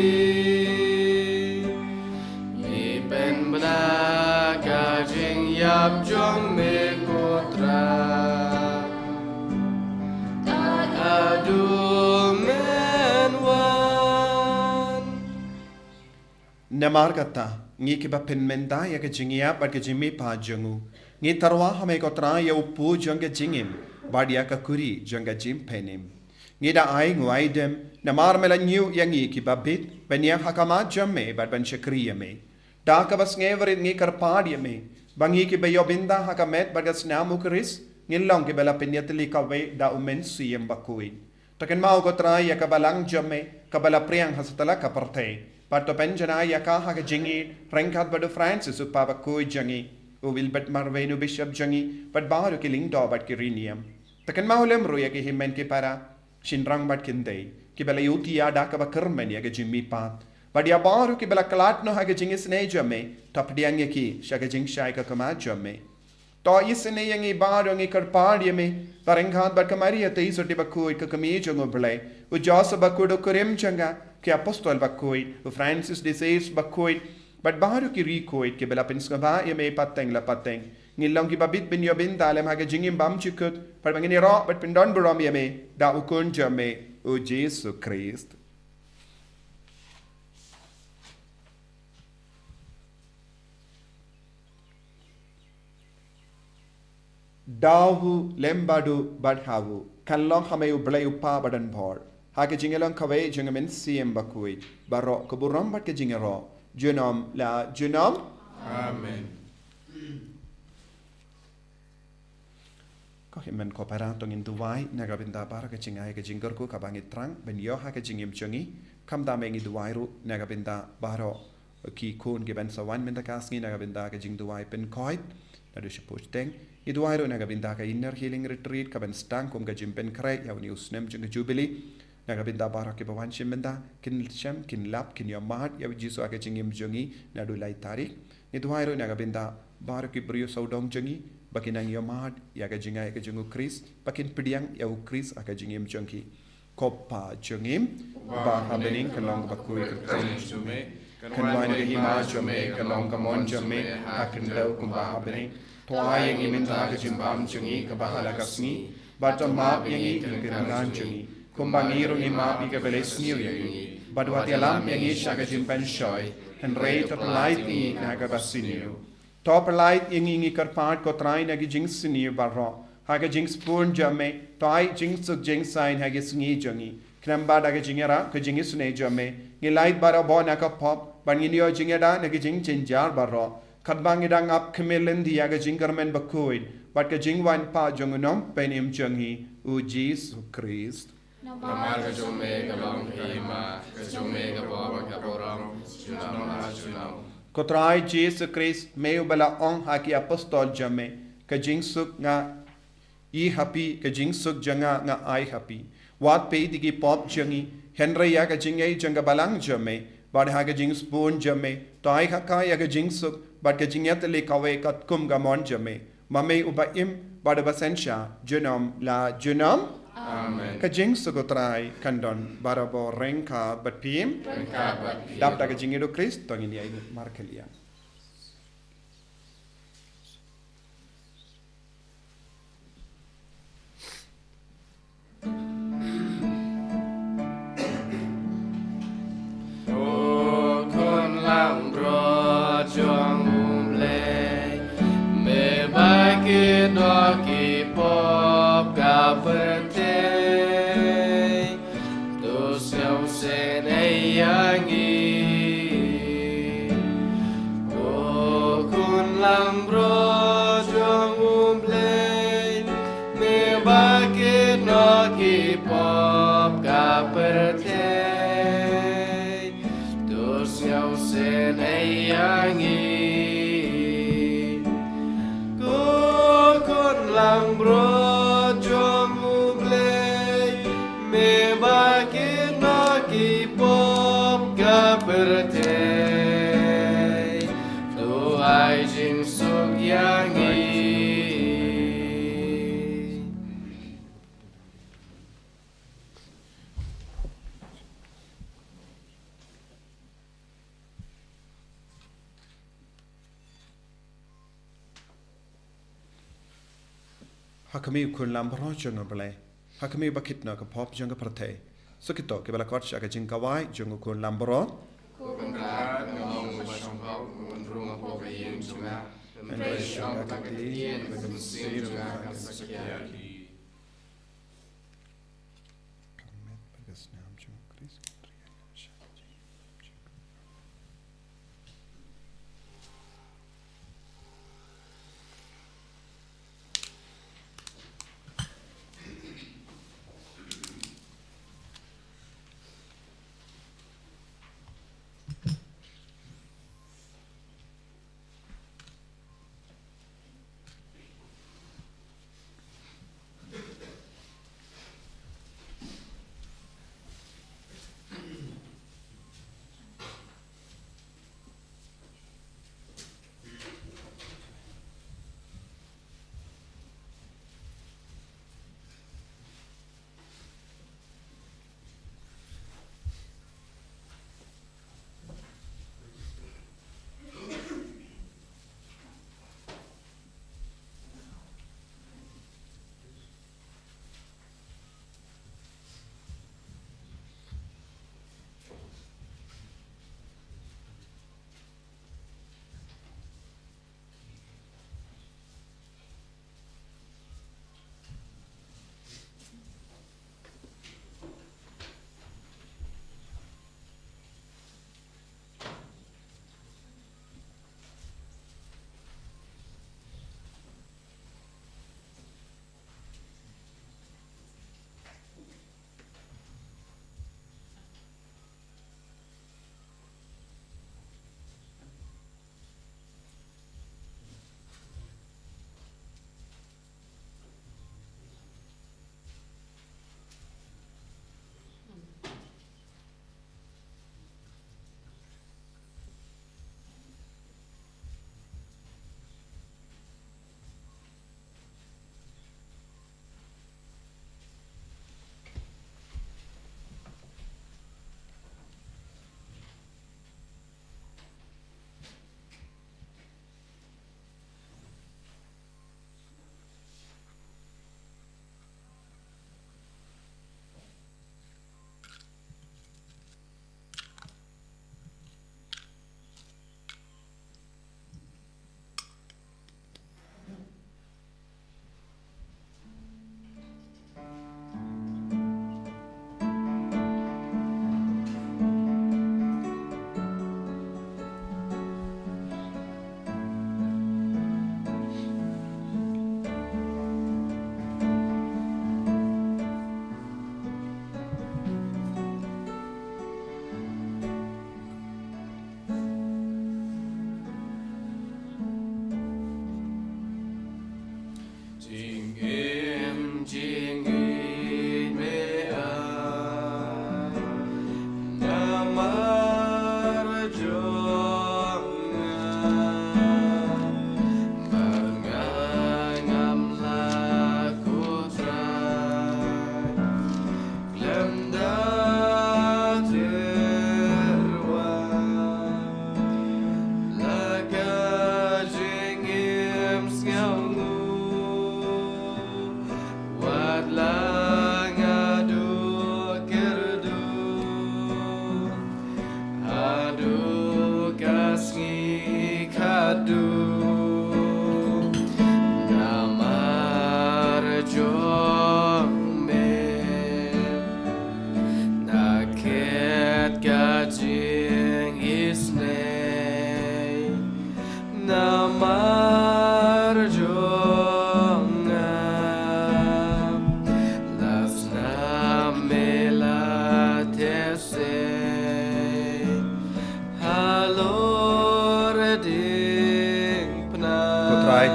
Ngi pynbna ka jingïap jong me ko Trai. Haduh men wan. Namar kata, ngi kiba pynmynta ïa ka jingïap bad ka jingmihpat jong u, ngi tyrwa ha me ko Trai ïa u kpu jong ka jingim bad ïa ka khuri jong ka jingpynim. Ngi da ai nguaidem namar me la ñiew ïa ngi kiba bit ban ïeng ha khmat jong me bad ban shakri ïa me. Da kaba sngewrit ngi kyrpad ïa me ba ngi kiba ïoh bynta ha ka met bad ka snam u Khrist, ngin long kiba la pynïatylli kawei da u Mynsiem Bakhuid. To kynmaw ko Trai ïa ka balang jong me kaba la phriang ha satlak ka pyrthei, bad to pynjanai ïa ka ha ka jingïeit ryngkat bad u Francis u Papa bakhuid jong ngi, u Wilbert Marwein u Bishop jong ngi, bad baroh ki lyngdoh bad ki riewniam. To kynmaw lem ruh ïa ki hynmen ki para, shynrang bad kynthei, kiba la ïohi ïa da kaba kyrmen ïa ka jingmihpat, bad ïa baroh kiba la khlad noh ha ka jingisynei jong me, to pdiang ïa ki sha ka jingshai ka khmat jong me. To isynei ïa ngi baroh, ngi kyrpad ïa me ba ryngkat bad ka Maria Theisotti bakhuid ka kmie jong u Blei, u Joseph bakhuid u kurim jong ka, ki apostol bakhuid, u Francis de Sales bakhuid, bad baroh ki riewkhuid kiba la pynsngewbha ïa me pateng la pateng, ngin long kiba bit ban ïoh bynta lem ha ka jingim bymjukut, bad ba ngin ïaroh bad pyndonburom ïa me da u Khun jong me, u Jisu Khrist. Da u lem bad u bad ha u, kan long ha me u Blei u Kpa badonbor, ha ka jingïalong kawei jong u Mynsiem Bakhuid, baroh ka burom bad ka jingïaroh junom la junom. Amen. Ko hynmen ko para, to ngin duwai na ka bynta baroh ka jingai ka jingkyrkhu kaba ngi thrang ban ïoh ha ka jingim jong ngi. Khamtam ngi duwai ruh na ka bynta baroh ki khun kiban sa wan mynta ka sngi na ka bynta ka jingduwai pynkhuid naduh shapoh shiteng. Ngi duwai ruh na ka bynta ka Inner Healing Retreat kaban sdang kum ka jingpynkhreh ïa une u snem jong ka Jubilee. Na ka bynta baroh kiba wan shim bynta, kin shem, kin lap, kin ïohmad ïa u Jisu ha ka jingim jong ngi naduh lai tarik. Ngi duwai ruh na ka bynta baroh ki briew sawdong jong ngi ba kin nang ïohmad ïa ka jingai ka jong u Khrist, ba kin pdiang ïa u Khrist ha ka jingim jong ki. Ko Pa jong ngi ba ha bneng, ka long kaba kyrkhu ïa ka kyrteng jong me, kan wan ka hima jong me, ka long ka mon jong me ha khyndew kumba ha bneng. To ai ïa ngi mynta ka jingbam jong ngi kaba ha la ka sngi, bad to map ïa ngi ïa ki kyrdan jong ngi, kumba ngi ruh ngi map ïa kiba leh sniew ïa ngi. Bad wat ïalam ïa ngi sha ka jingpynshoi, hynrei to pyllait ïa ngi na kaba sniew. To pyllait ïa ngi, ngi kyrpad ko Trai, na ki jingsniew baroh, ha ka jingsbun jong me, to ai jingsuk jingsaiñ ha ki sngi jong ngi. Khnang ba da ka jingïarap ka jingisynei jong me, ngin lait barabor na ka pop, bad ngin ïoh jingïada na ki jingjynjar baroh. Katba ngi dang ap khmih lynti ïa ka jingkyrmen bakhuid bad ka jingwan pat jong u Nongpynim jong ngi, u Jisu Khrist. Namar ka jong me ka long ka hima, ka jong me ka bor bad ka burom, junom la junom. Ko Trai Jisu Khrist, me uba la ong ha ki apostol jong me, ka jingsuk nga i ha phi, ka jingsuk jong nga nga ai ha phi. Wat peit ïa ki pop jong ngi, hynrei ïa ka jingngeit jong ka balang jong me, bad ha ka jingsbun jong me, to ai ha ka ïa ka jingsuk bad ka jingïatylli kawei katkum ka mon jong me. Ma me uba im bad uba synshar junom la junom. Amen. Ka jingsuk u Trai kan don barabor ryngkat bad phi. Ryngkat bad phi. Dap da ka jingïeit u Khrist, to ngin ïa markylliang. O Khun langbrot jong U Blei, me ba kit noh ki pop ka pyrthei, to sngewsynei ïa ngi. O Khun langbrot jong U Blei, me ba kit noh ki pop pyrthei, to sngewsih ïa ngi. Ko Khun Langbrot jong U Blei, me ba kit noh ki pop ka pyrthei, to ai jingsuk ïa ngi. Ha khmih, Khun Langbrot jong U Blei. Ha khmih, ba kit noh ka pop jong ka pyrthei. Sa kito kiba la kot sha ka jingkawai jong U Khun Langbrot. Ko Kynrad, nga ong ba shong hok, nga wan rung hapoh ka ïing jong nga. Hynrei shong ha ka ktien, ba ka mynsiem jong nga kan sa khia.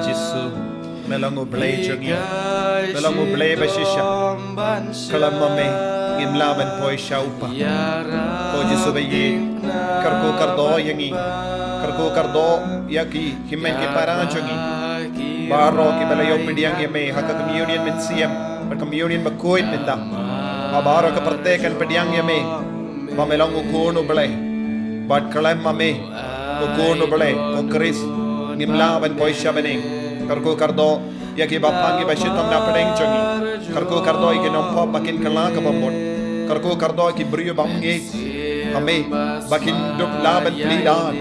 Jisu, me long U Blei jong ngi. Me long U Blei ba shisha. Khlem ma me ngim lah ban poi sha u Kpa. Ko Jisu ba ïeit, kyrkhu kyrdoh ïa ngi. Kyrkhu kyrdoh ïa ki hynmen ki para jong ngi baroh kiba la ïoh pdiang ïa me ha ka communion mynsiem bad communion bakhuid mynta. Ba baroh ka pyrthei kan pdiang ïa me ba me long U Khun U Blei. Bad khlem ma me, U Khun U Blei, ko Khrist, ngim lah ban poi sha bneng. Kyrkhu kyrdoh ïa kiba pang kiba shitom na pdeng jong ngi. Kyrkhu kyrdoh ïa ki nongpop ba kin kylla kaba mut. Kyrkhu kyrdoh ïa ki briew bym ngeit ha me ba kin dup lah ban plie lad,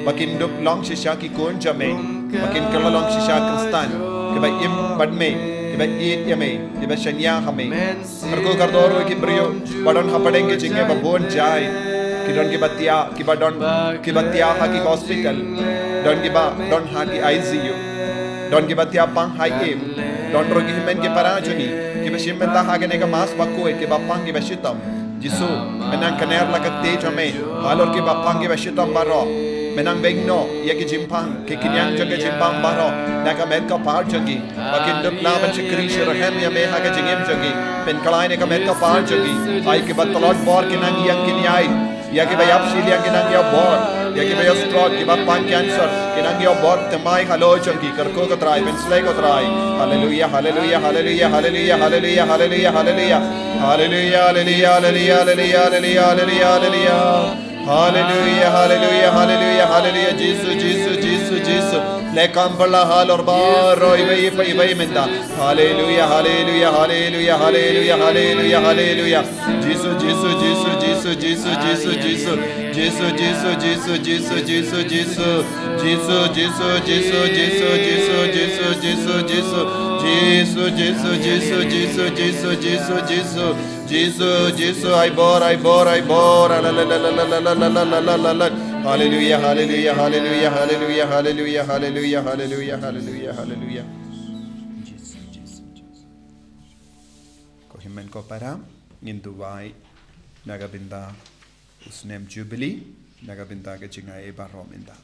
ba kin dup long shisha ki khun jong me, ba kin kylla long shisha Khristan kiba im bad me, kiba ïeit ïa me, kiba shaniah ha me. Kyrkhu kyrdoh ruh ïa ki briew ba don hapdeng ki jingeh ba bun jait. Ki don kiba thiah, kiba don kiba thiah ha ki hospital. Don kiba don ha ki I C U. Don kiba thiah pang ha ïing. Don ruh ki hynmen ki para jong ngi kiba shim bynta ha kane ka Mass bakhuid, kiba pang kiba shitom. Jisu, me nang kner la ka kti jong me halor kiba pang kiba shitom baroh. Me nang beng noh ïa ki jingpang, ki khñiang jong ki jingpang baroh na ka met ka par jong ki, ba kin dup lah ban shakri sharhem ïa me ha ka jingim jong ki. Pynkylla ïa ka met ka par jong ki. Ai kiba tlot bor ki nang ïeng kin ïaid. Ïa kiba ïap shiliang ki nang ïoh bor. Ïa kiba ïoh stroke, kiba pang cancer, ki nang ïoh bor. Thymmai halor jong ki. Kyrkhu ko Trai, pynslei ko Trai. Haleluia, haleluia, haleluia, haleluia, haleluia, haleluia, haleluia. Haleluia, haleluia, haleluia, haleluia, haleluia, haleluia, haleluia. Haleluia, haleluia, haleluia, haleluia. Jisu, Jisu, Jisu, Jisu. Leh kam bala halor baroh iba iba iba mynta. Haleluia, haleluia, haleluia, haleluia, haleluia, haleluia. Jisu, Jisu, Jisu, Jisu, Jisu, Jisu, Jisu. Jisu, Jisu, Jisu, Jisu, Jisu, Jisu. Jisu, Jisu, Jisu, Jisu, Jisu, Jisu, Jisu, Jisu. Jisu, Jisu, Jisu, Jisu, Jisu, Jisu, Jisu. Jisu, Jisu, ai bor, ai bor, ai bor. Haleluia, haleluia, haleluia, haleluia, haleluia, haleluia, haleluia, haleluia, haleluia, haleluia. Jisu, Jisu, Jisu. Ko hynmen ko para, ngin duwai na ka bynta u snem Jubilee, na ka bynta ka jingaiei baroh mynta.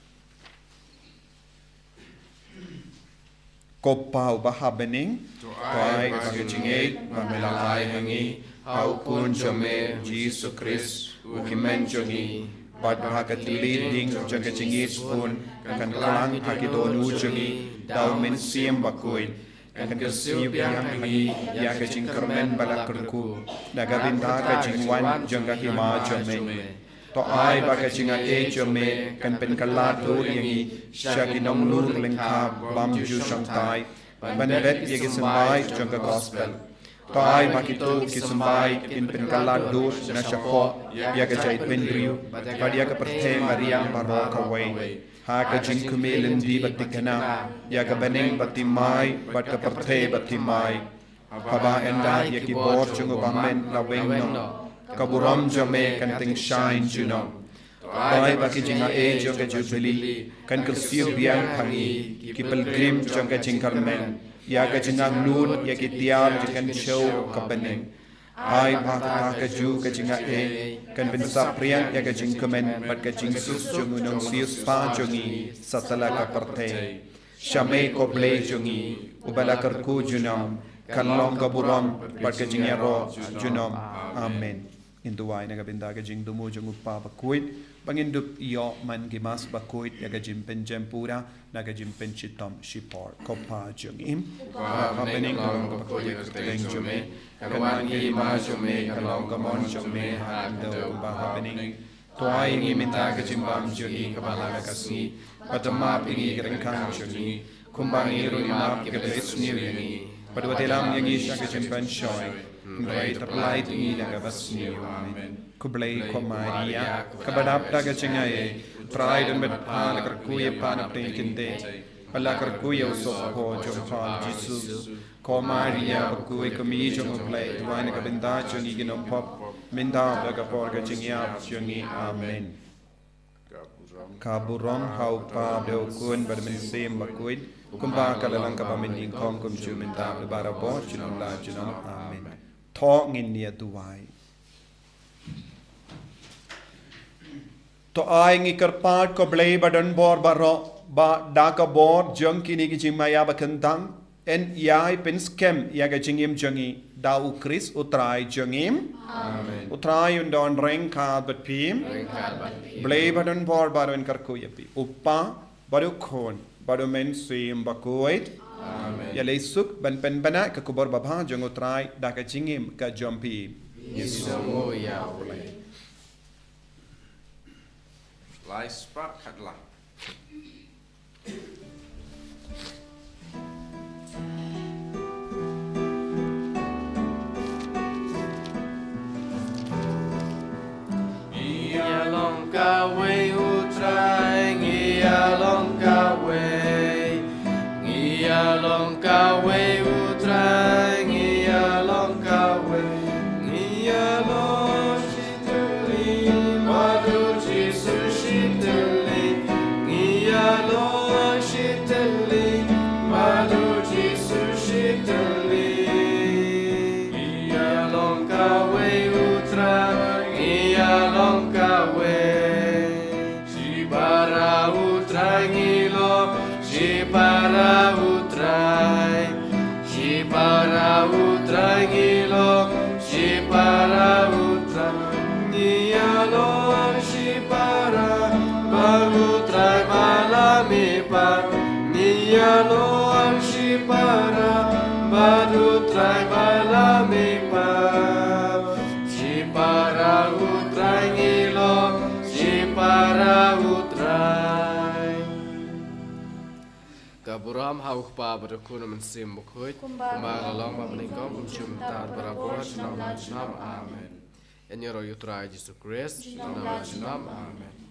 Ko Pa uba ha bneng, to ai ba ka jingngeit ba me la ai ha ngi ha u Khun jong me Jisu Khrist, u Hynmen jong ngi, bad ba ha ka tylli ding jong ka jingngeit sbun kan kylla ha ki dohnud jong ngi da u Mynsiem Bakhuid, kan kyrsiew biang ha ngi ïa ka jingkyrmen ba la kyrkhu na ka bynta ka jingwan jong ka Hima jong me. To ai ba ka jingaiei jong me kan pynkylla dur ïa ngi sha ki nonglur lyngkha bym ju shongthait ban bet ïa ki symbai jong ka Gospel. To ai ba kito ki symbai kin pynkylla dur na shapoh ïa ka jaitbynriew bad ïa ka pyrthei mariang baroh kawei, ha ka jingkmie lynti ba thikna ïa ka bneng ba thymmai bad ka pyrthei ba thymmai. Haba ynda ïa ki bor jong u Bamon la weng noh, ka burom jong me kan tyngshaiñ junom. To ai ba ki jingaiei jong ka Jubilee kan kyrsiew biang ha ngi ki pilgrim jong ka jingkyrmen ïa ka jingangnud ïa ki tiar jingkynshew ka bneng. Ai ba ha kata ka juh ka jingaiei kan pynsaphriang ïa ka jingkmen bad ka jingsuk jong u Nongsiewspah jong ngi satlak ka pyrthei. Sha me ko Blei jong ngi, uba la kyrkhu junom, kan long ka burom bad ka jingïaroh junom. Amen. Ngin duwai na ka bynta ka jingthmu jong u Kpa Bakhuid ba ngin dup ïoh man ki Mass Bakhuid ïa ka jingpynjem pura na ka jingpynshitom shipor. Ko Pa jong ngi, uba ha bneng, ka long ka bakhuid ka kyrteng jong me, kan wan ka hima jong me, kan long ka mon jong me ha ka khyndew kumba ha bneng. To ai ïa ngi mynta ka jingbam jong ngi kaba ha la ka sngi, bad to map ïa ngi ki ryngkang jong ngi, kumba ngi ruh ngi map ïa kiba isniew ïa ngi, bad wat ïalam ïa ngi sha ka jingpynshoi, hynrei to pyllait ïa ngi na kaba sniew. Amen. Khublei ko Maria, kaba dap da ka jingaiei, u Trai u don bad pha. La kyrkhu ïa pha na pdeng ki kynthei bad la kyrkhu ïa u sohphoh jong pha u Jisu. Ko Maria bakhuid, ko Kmie jong u Blei, duwai na ka bynta jong ngi ki nongpop, mynta bad ha ka por ka jingïap jong ngi. Amen. Ka burom ha u Kpa bad ha u Khun bad ha u Mynsiem Bakhuid, kumba ka la long kaba mynnyngkong, kumjuh mynta bad barabor, junom la junom. Amen. To ngin ïa duwai. To ai ngi kyrpad ko Blei ba don bor baroh, Ba da ka bor jong kine ki jingmaïa ba kyntang, yn ïai pynskhem ïa ka jingim jong ngi da U Khrist U Trai jong ngi. Amen. U Trai un don ryngkat bad phi. Ryngkat bad phi. Blei ba don bor ba don kyrkhu ïa phi. U Kpa, bad U Khun, bad U Mynsiem Bakhuid. Amen. Ïaleh suk ban pynbna ka khubor babha jong U Trai da ka jingim ka jong phi. Ngi sngewnguh ïa U Blei. Lai spah khatlang. Ngi ïa long kawei U Trai, ngi ïa long kawei. Ngi ïa long kawei U Trai, ngi ïa long kawei. Ngi ïa long shitylli bad U Jisu shitylli. Ngi ïa long shitylli bad U Jisu shitylli. Ngi ïa long kawei U Trai, ngi ïa long kawei. Shipara U Trai ngi long, shipara U Trai. Shipara U Trai ngi long, shipara U Trai. Ngi ïa long shipara bad U Trai ba la mihpat. Ngi ïa long shipara bad U Trai ba la mihpat. Shipara U Trai ngi long, shipara U Trai. Ka burom ha U Kpa bad U Khun U Mynsiem Bakhuid. Kumba ka long ba mynnyngkong, kumjuh mynta, barabor, junom la junom. Amen. Ïa ngi ruh ïa U Trai Jisu Khrist. Junom la junom. Amen.